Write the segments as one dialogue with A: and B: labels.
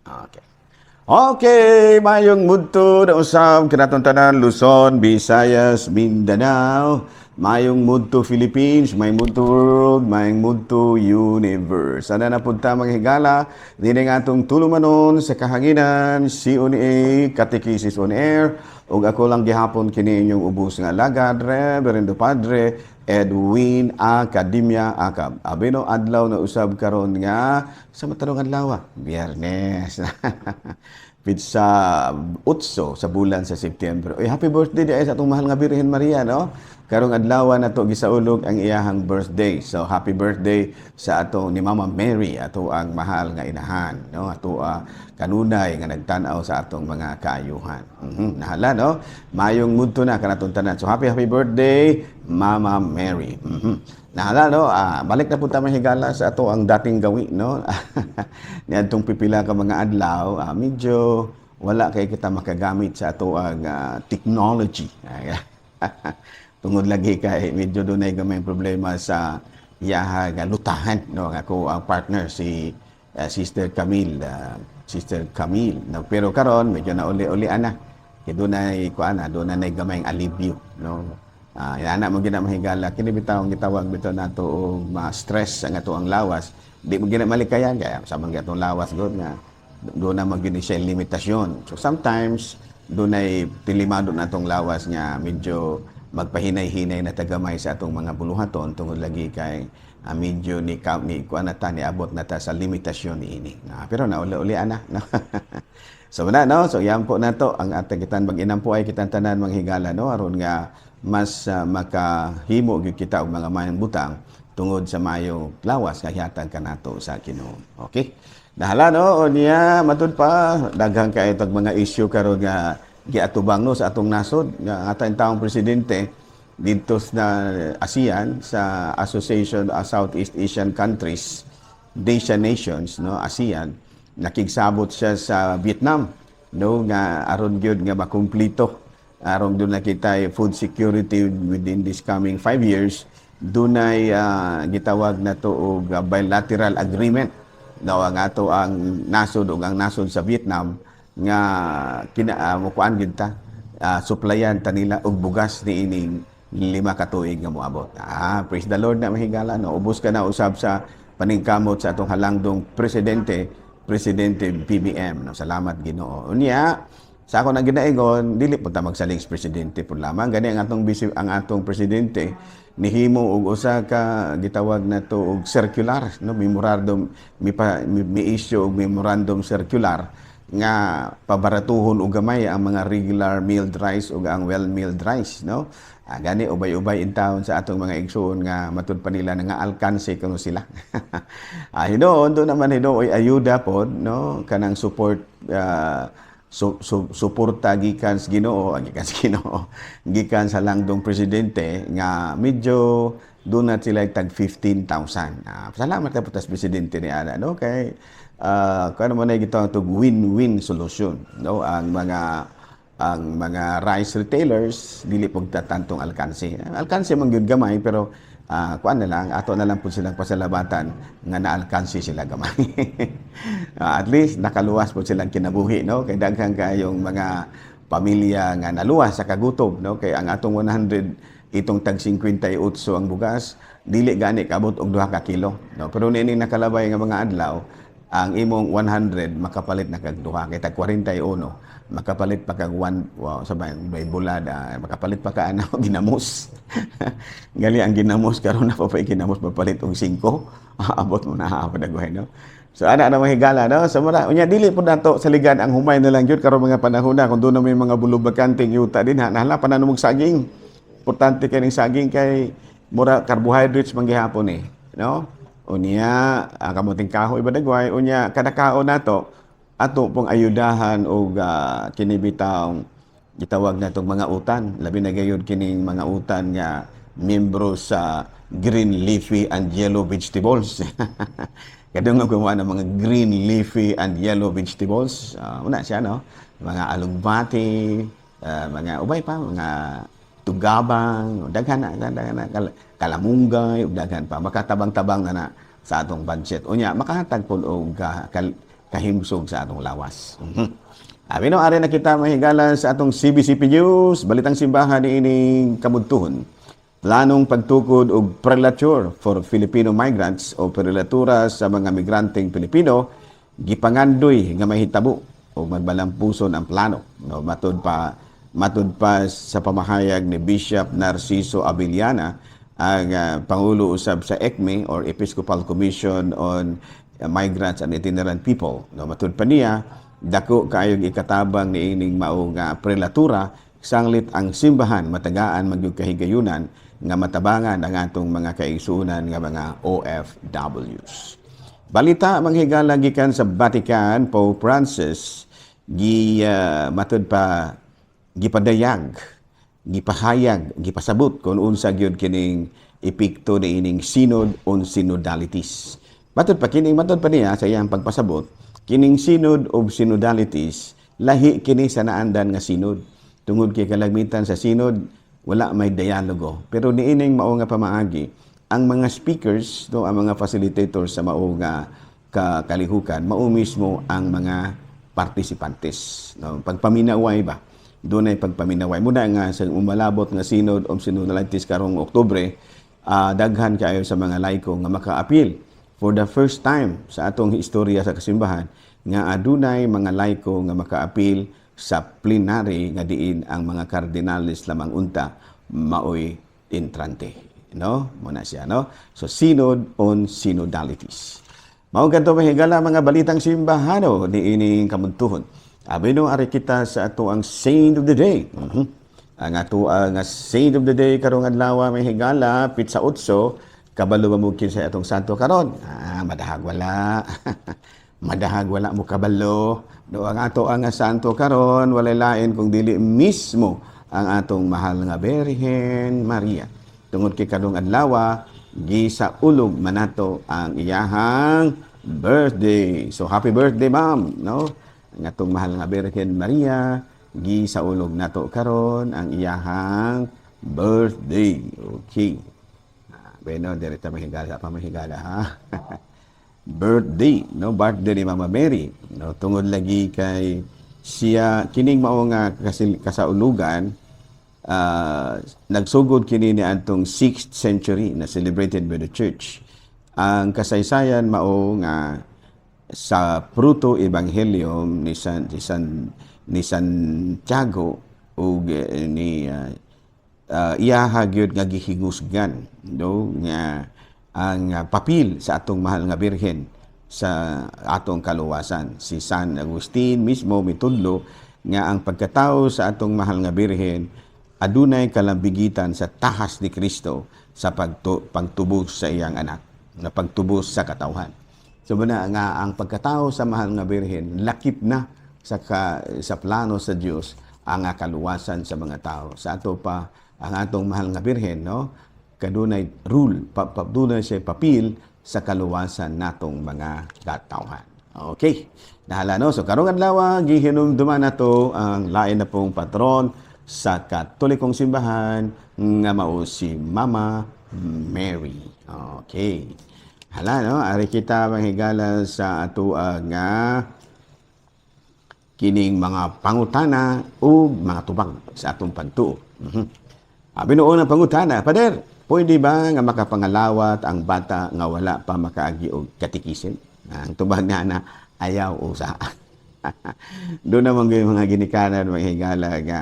A: Okay. Okay, mayong mudto na usab kanatong tanan, Luzon, Visayas, Mindanao, mayong mudto Philippines, mayong mudto world, mayong mudto universe. Sana na punta mga higala, dini nga atong tulumanon sa kahanginan, CONA, Catechesis on Air, ug ako lang gihapon kini inyong ubos nga alagad, Reverendo Padre Edwin Academia Acab. Abino adlaw na usab karon nga sa matarong adlaw, Biyernes. Pitsa 8 sa bulan sa September. Uy, happy birthday di ay sa atong mahal nga Birhen Maria, no? Karong adlaw na to gisaulog ang iyahang birthday. So happy birthday sa ato ni Mama Mary, ato ang mahal nga inahan, no? Ato kanunay nga nagtan-aw sa atong mga kaayuhan. Nahala, no? Mayong mudto na kanatong tanan. So happy happy birthday, Mama Mary. Nahala, no? Balik na po ta, mga higala, sa ato ang dating gawi, no? Niadtong pipila ka mga adlaw, medyo wala kay kita makagamit sa ato ang technology. Tungod lagi kay medyo dunay gamay problema sa iyaha nga lutahan, no? Ako ang partner si Sister Camille, Sister Camille, no? Pero karon medyo nauli-uli ana kay dunay kuan na, dunay nay gamayng alibyo, no? Ana mo gina, mahigala, kini bitaw ang gitawag bitaw nato og ma-stress ang ato ang lawas, di mo gina malikayan kaya sa mga atong lawas gud nga doon na magyud siya limitasyon. So sometimes dunay tilimado na atong lawas nga medyo magpahinay-hinay na tagamay sa atong mga buluhaton tungod lagi kay medyo ni ka, ni kuan na ta, niabot na ta sa limitasyon ni ini. Pero nauli-uli ana, no? So na, no, so yan po nato ang atong kitan mag-inampo ay kitang tanan, mga higala, no, aron nga mas makahimo gyud kita og mga mayong butang tungod sa mayong lawas nga gihatag kanato sa Ginoo. Okay. Nahala, no, niya matud pa daghang kay itong mga issue karon nga giatubang, no, sa atong nasod nga atong taong presidente didto sa ASEAN, sa Association of Southeast Asian Countries, Asian Nations, no, ASEAN. Nakigsabot siya sa Vietnam, no, nga aron gyud nga makumplito, aron doon nakita food security within this coming 5 years. Dunay gitawag na to og bilateral agreement, no, ang ato ang nasod ug ang nasod sa Vietnam nga kina mukuan gyud ta, supplyan ta nila og bugas niining 5 ka tuig nga moabot. Praise the Lord na, mahigala, no. Ubos ka na usab sa paningkamot sa atong halangdong presidente, Presidente BBM, no. Salamat Ginoo. Unya, sa ako na ginaingon, dili po ta magsalig sa presidente po lamang. Gani ang atong bisi, ang atong presidente nihimo og usa ka gitawag na to og circular, no, memorandum, mi issue og memorandum circular nga pabaratuhon og gamay ang mga regular milled rice ug ang well milled rice, no. Gani ubay-ubay in town sa atong mga igsuon nga matud pa nila nga alkanse kuno sila. Hinuon do naman hinuoy ayuda pod, no, kanang support, suporta gikan sa Ginoo, gikan sa Ginoo, gikan sa langdong presidente nga medyo doon na sila tag 15,000. Salamat ka po tas presidente ni ana, no, kay kuno man ay gitawag tog win-win solution, no? Ang mga rice retailers dili pud tantong alkanse. Alkanse man gyud gamay, pero kuan na lang, ato na lang pud silang pasalamatan nga naalkanse sila gamay. At least nakaluwas pud silang kinabuhi, no, kay daghan kayong mga pamilya nga naluwas sa kagutom, no, kay ang atong 100 itong tag 58 ang bugas dili gani kabot og 2 ka kilo, no? Pero nining nakalabay nga mga adlaw, ang imong 100 makapalit na kag duha kay tag 41, makapalit pa kag one, wow, sabay may bulad, makapalit pa ka ano, ginamos. Gali ang ginamos karon na pa pa'y ginamos mapalit og 5, abot mo na hapon na, no? So ana na, mga higala, no. So mura unya dili pud nato saligan ang humay na lang gyud karon mga panahon na kung doon na may mga bulubakanteng yuta din ha, nahala pa na mong saging. Importante kay ning saging kay mura carbohydrates man gihapon eh, no? Unya ang kamuting kahoy ba dagway, unya kada kaon nato ato pong ayudahan og kini bitawng gitawag natong mga utan, labi na gayud kining mga utan nga membro sa green leafy and yellow vegetables. Kadungog gumawa ng mga green leafy and yellow vegetables, una siya, no, mga alugbati, mga ubay pa, mga tugabang, daghan na, daghan na, kalamunggay, ug daghan pa. Makatabang-tabang na na sa atong budget. Unya, makahatag po og Kahimsog sa atong lawas. Abi no, ari na kita, mahigala, sa atong CBCP News, Balitang Simbahan niining kabuntuhon. Planong pagtukod og prelature for Filipino migrants o prelatura sa mga migranteng Pilipino gipangandoy nga mahitabo o magbalampuson ang plano. No, matud pa sa pamahayag ni Bishop Narciso Abellana, ang pangulo usab sa ECMI or Episcopal Commission on Migrants and Itinerant People. No, matud pa niya, dako kaayong ikatabang niining mao nga prelatura sanglit ang simbahan matagaan magyud kahigayunan nga matabangan ang atong mga kaigsuonan nga mga OFWs. Balita, manghigala, gikan sa Vatican, Pope Francis gi matud pa gipadayag, gipahayag, gipasabot kung unsa gyud kining epekto niining Synod on Synodalities. Matud pa niya sa iyang pagpasabot, kining Synod of Synodalities lahi kini sa naandan nga synod. Tungod kay kalagmitan sa synod wala may dialogo. Pero niining mao nga pamaagi, ang mga speakers, no, ang mga facilitators sa mao nga kalihukan, mao mismo ang mga partisipantes. No, pagpaminaway ba? Dunay pagpaminaway. Muna nga sa umalabot nga Synod of Synodalities karong Oktubre, daghan kaayo sa mga laiko nga maka-apil for the first time sa atong istorya sa kasimbahan nga adunay mga laiko nga maka-apil sa plenary nga diin ang mga kardinales lamang unta maoy entrante, no? Muna siya, no? So Synod on Synodalities. Mao kadto, mahigala, mga balitang simbahano niining kamuntuhon. Abi no, ari kita sa ato ang saint of the day. Ang ato ang saint of the day karong adlaw, mahigala, pitsa 8. Kabalo ba mo kinsa atong santo karon? Ah, madahag wala. Madahag wala mo kabalo. Do ang ato ang santo karon walay lain kung dili mismo ang atong mahal nga Birhen Maria. Tungod kay karong adlaw gisaulog manato ang iyahang birthday. So happy birthday, ma'am, no? Ang atong mahal nga Birhen Maria, gisaulog nato karon ang iyahang birthday. Okay. Ah, bueno, diri ta, mahigala pa, mahigala ha. Birthday, no? Birthday ni Mama Mary, no? Tungod lagi kay siya kining mao nga kasaulugan, nagsugod kini ni atong 6th century na celebrated by the church. Ang kasaysayan mao nga sa Proto Evangelium ni Santiago ug ni iyaha gyud nga gihingusgan, no, nga ang papil sa atong mahal nga Birhen sa atong kaluwasan. Si San Agustin mismo mitudlo nga ang pagkatao sa atong mahal nga Birhen adunay kalambigitan sa tahas ni Kristo sa pagtubos sa iyang anak, na pagtubos sa katawhan. So muna nga ang pagkatao sa mahal nga Birhen lakip na sa plano sa Dios ang kaluwasan sa mga tao. Sa ato pa ang atong mahal nga Birhen, no, kadunay rule, dunay siya papel sa kaluwasan natong mga katawhan. Okay. Nahala, no. So karong adlaw gihinumduman nato ang lain na pong patron sa Katolikong Simbahan nga mao si Mama Mary. Okay. Hala no, ari kita, manghigala, sa ato nga kining mga pangutana ug mga tubag sa atong pagtuo. Abi noon ang pangutana, "Pader, pwede ba nga makapangalawat ang bata nga wala pa makaagi og katikisim?" Ang tubag na na, ayaw usa. Duna man gyud mga ginikanan, mga higala, nga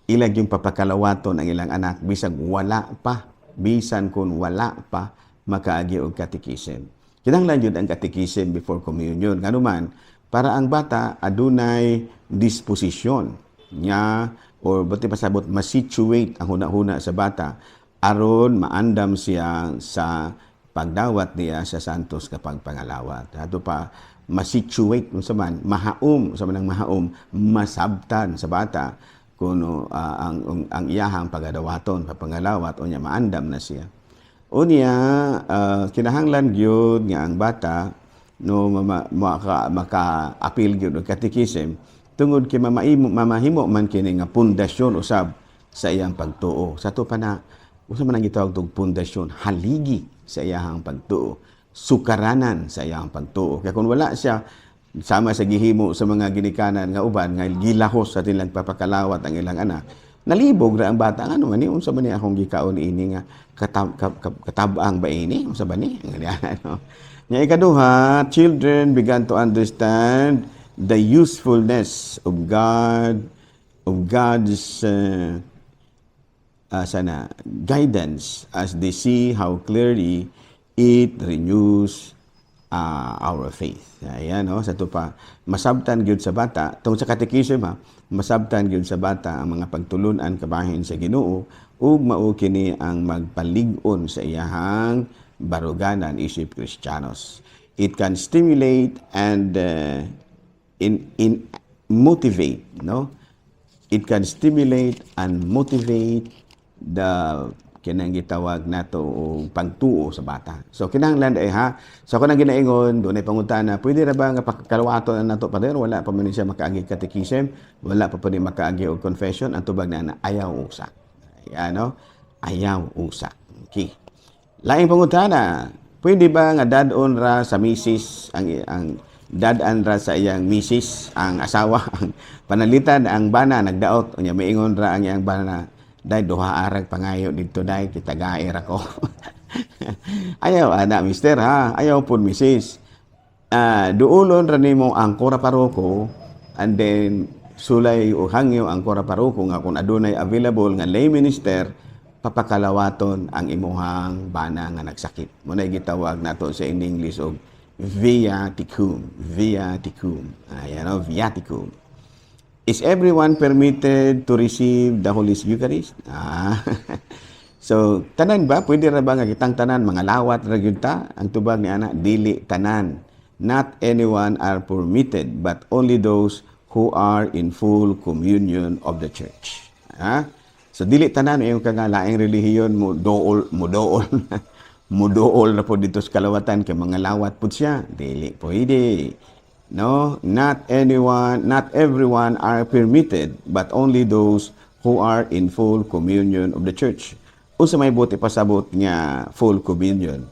A: ilag yung papakalawaton ang ilang anak bisag wala pa, bisan kung wala pa makaagi og katikisim. Kinahanglan jud ang katikisim before communion. Nganuman, para ang bata adunay disposisyon niya or bati pasabot ma-situate ang huna-huna sa bata aron maandam siya sa pagdawat niya sa santos kapag pangalawat. Ato pa ma-situate, unsa man mahaom, unsa man ang mahaom, masabtan sa bata kuno ang iyahang pagadawaton papangalawat, unya maandam na siya. Unya kinahanglan gyud nga ang bata, no, maka-apil gyud og catechism tungod kay mamahimo man kini nga pundasyon usab sa iyang pagtuo. Sa ato pa na, unsa man ang gitawag tog pundasyon? Haligi sa iyang pagtuo, sukaranan sa iyang pagtuo. Kaya kung wala siya Sama sa gihimo sa mga ginikanan nga uban nga gilahos sa ilang papakalawat ang ilang anak. Nalibog ra ang bata, ano man ni, unsa man ni akong gikaon ini nga katab-ang ba ini, unsa ba ni? Ano nya, ikaduha, children began to understand the usefulness of God's sana guidance as they see how clearly it renews our faith. Ayan, no? Sa ato pa, masabtan gyud sa bata, tungod sa catechism ha, masabtan gyud sa bata ang mga pagtulunan kabahin sa Ginoo ug mao kini ang magpalig-on sa iyahang baruganan isip Kristiyanos. It can stimulate and in motivate, no? It can stimulate and motivate the kinang gitawag nato og pagtuo sa bata. So kinahanglan ay ha. So ako nang ginaingon, dunay pangutana, pwede ra ba nga pakalawaton na nato pa wala pa man siya makaagi catechism, wala pa pwede makaagi og confession? Ang tubag na ayaw usa. Ayan, no? Ayaw usa. Okay. Laing pangutana, pwede ba nga dad-on ra sa misis ang dad-an ra sa iyang misis ang asawa, ang panalitan ang bana nagdaot, unya miingon ra ang iyang bana, "Day, duha arag pangayo didto, day, kitagair ako"? Ayaw ana, mister, ha. Ayaw pud, misis. Duolon ra nimo ang kura paroko and then sulay o hangyo ang kura paroko nga kung adunay available nga lay minister, papakalawaton ang imuhang bana nga nagsakit. Mao na gitawag nato sa in English og viaticum. Viaticum. Ayan o, viaticum. Is everyone permitted to receive the Holy Eucharist? So, tanan ba? Pwede ra ba nga kitang tanan, mga lawat ra gyud ta? Ang tubag ni ana, dili tanan. Not anyone are permitted, but only those who are in full communion of the church. Ha? So, dili tanan yung ka nga laing relihiyon mo dool, mo dool. Mo dool na po didto sa kalawatan kay mga lawat pud siya. Dili pwede. No, not anyone, not everyone are permitted, but only those who are in full communion of the church. Unsa may buot ipasabot nga full communion?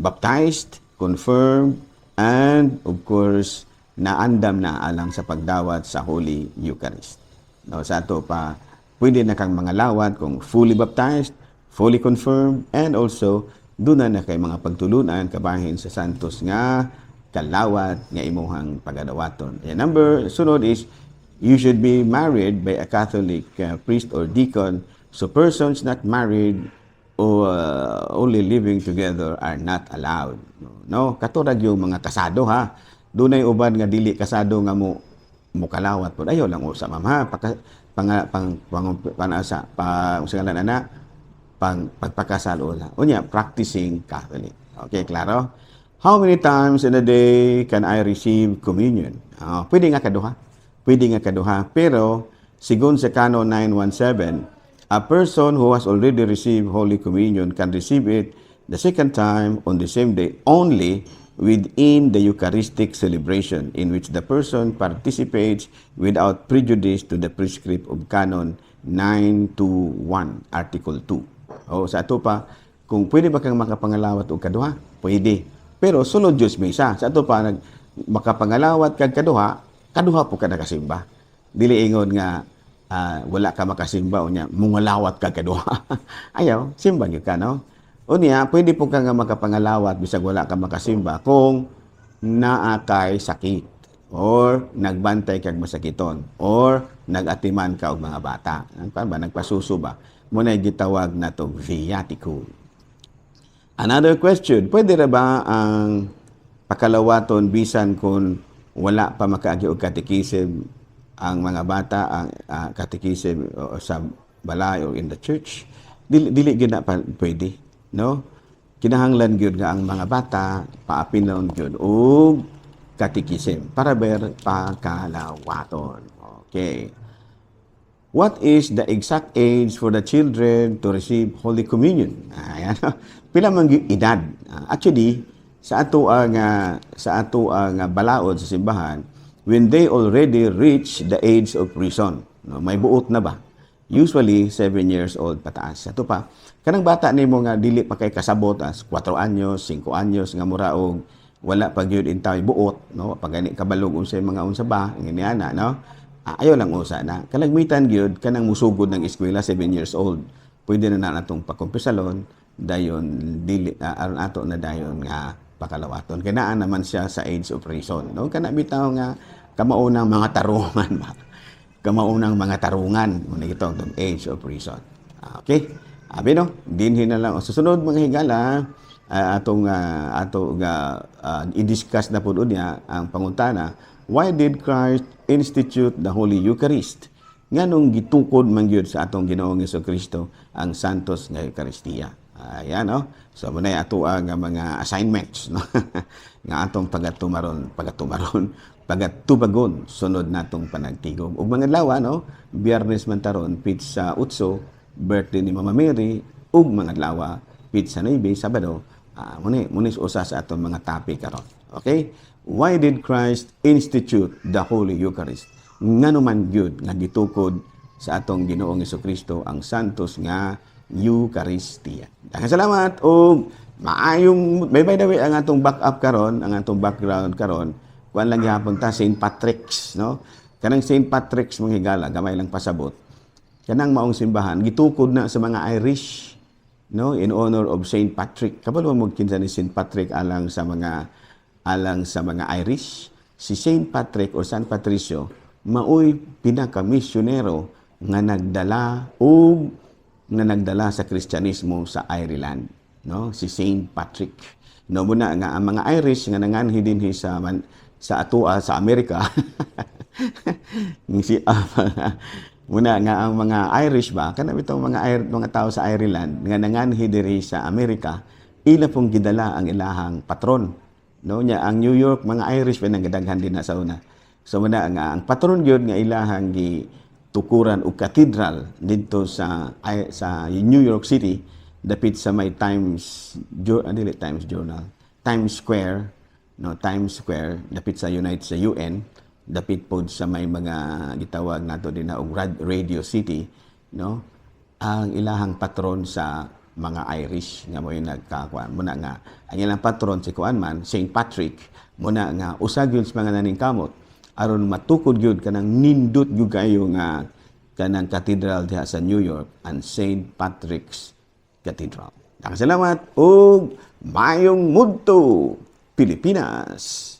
A: Baptized, confirmed, and of course, naandam na alang sa pagdawat sa Holy Eucharist. No, sa ato pa, pwede na kang mga lawat kung fully baptized, fully confirmed, and also doon na kay mga pagtulunan kabahin sa santos nga kalawat nga imuhang pagadawaton. Yeah, number sunod is you should be married by a Catholic priest or deacon. So persons not married or only living together are not allowed. No, kato ra yung mga kasado ha. Dunay uban nga dili kasado nga mo mukalawat pod. Ayaw lang usa, ma'am, ha. Paka, pang pang pang panasa pa unsa ngalan ana, pang pagpakasal una. Unya practicing Catholic. Okay, klaro? How many times in a day can I receive communion? Pwede nga kaduha. Pwede nga kaduha. Pero, sigon sa Canon 917, a person who has already received Holy Communion can receive it the second time on the same day only within the Eucharistic celebration in which the person participates, without prejudice to the prescript of Canon 921, Article 2. O, sa ato pa, kung pwede ba kang makapangalawat og kaduha? Pwede. Pero sulod Diyos misa. Sa ato pa, makapangalawat kag kaduha, kaduha po ka nakasimba. Dili ingon nga wala ka makasimba unya mungalawat ka kaduha. Ayaw, simba gyud ka, no? Unya, pwede po ka nga makapangalawat bisag wala ka makasimba kung naa kay sakit or nagbantay kag masakiton or nagatiman ka og mga bata. Ang ba nagpasuso ba? Mao na gitawag nato viaticum. Another question, pwede ra ba ang pakalawaton bisan kung wala pa makaagi og catechism ang mga bata, ang catechism sa balay or in the church? Dili, dili gyud na pa, pwede, no? Kinahanglan gyud nga ang mga bata paapilon gyud og catechism para ber pakalawaton. Okay. What is the exact age for the children to receive Holy Communion? Ayan. Pila man gyud edad? Actually, sa ato ang balaod sa simbahan, when they already reach the age of reason, no, may buot na ba? Usually 7 years old pataas. Ato pa, kanang bata nimo nga dili pa kay kasabot as 4 anyos, 5 anyos nga mura og Wala pa gyud intawon buot, no, pa gani kabalog unsay mga unsa ba ngini ana, no. Ayaw lang usa na kalagmitan gyud kanang musugod ng eskwela, 7 years old, pwede na na natong pakumpisalon dayon, dili aron ato na dayon nga pakalawaton kay naa naman siya sa age of reason, no. Kana bitaw nga kamaunang mga tarungan ba, kamaunang mga tarungan mo na itong age of reason. Okay, abi no, dinhi na lang. Susunod, mga higala, atong ato nga i-discuss na pud unya ang pangutana, why did Christ institute the Holy Eucharist? Nganong gitukod man gyud sa atong Ginoong Kristo ang Santos nga Eukaristiya? Ayan, no. So mao na ato ang mga assignments, no, nga atong pagatumaron, pagatubagon sunod natong panagtigom. Ug mga adlaw, no, Biyernes man taron, petsa 8, birthday ni Mama Mary, ug mga adlaw, petsa 9, Sabado. Muna usa sa atong mga topic karon. Okay? Why did Christ institute the Holy Eucharist? Ngano man gyud nga gitukod sa atong Ginoong Kristo ang Santos nga Eucharistia? Daghang salamat ug maayong may. By the way, ang atong backup karon, ang atong background karon, kuan lang gihapon ta, St. Patrick's, no? Kanang St. Patrick's, mga higala, gamay lang pasabot. Kanang maong simbahan gitukod na sa mga Irish, no, in honor of St. Patrick. Kabalo mo kinsa ni St. Patrick alang sa mga Irish? Si St. Patrick o San Patricio maoy pinaka-misyonero nga nagdala sa Kristyanismo sa Ireland, no, si St. Patrick, no. Muna nga ang mga Irish nga nanganhi dinhi sa atoa sa Amerika, si muna nga ang mga Irish ba, kana bitong mga tao sa Ireland nga nanganhi diri sa Amerika, ila pong gidala ang ilahang patron, no. Nya ang New York, mga Irish pa nang gadaghan din na sa una. So muna nga ang patron gyud nga ilahang gi tukuran og cathedral didto sa New York City, dapit sa may Times, dili Times Journal, Times Square, no, Times Square, dapit sa United sa UN, dapit pod sa may mga gitawag nato din na og Radio City, no. Ang ilahang patron sa mga Irish nga mo'y nagkakuan, muna nga ang ilang patron si kuan man, St. Patrick. Muna nga usa gyud sa mga naningkamot aron matukod gyud kanang nindot gyud kayo nga kanang cathedral diha sa New York, ang St. Patrick's Cathedral. Daghang salamat ug mayong mudto, Pilipinas.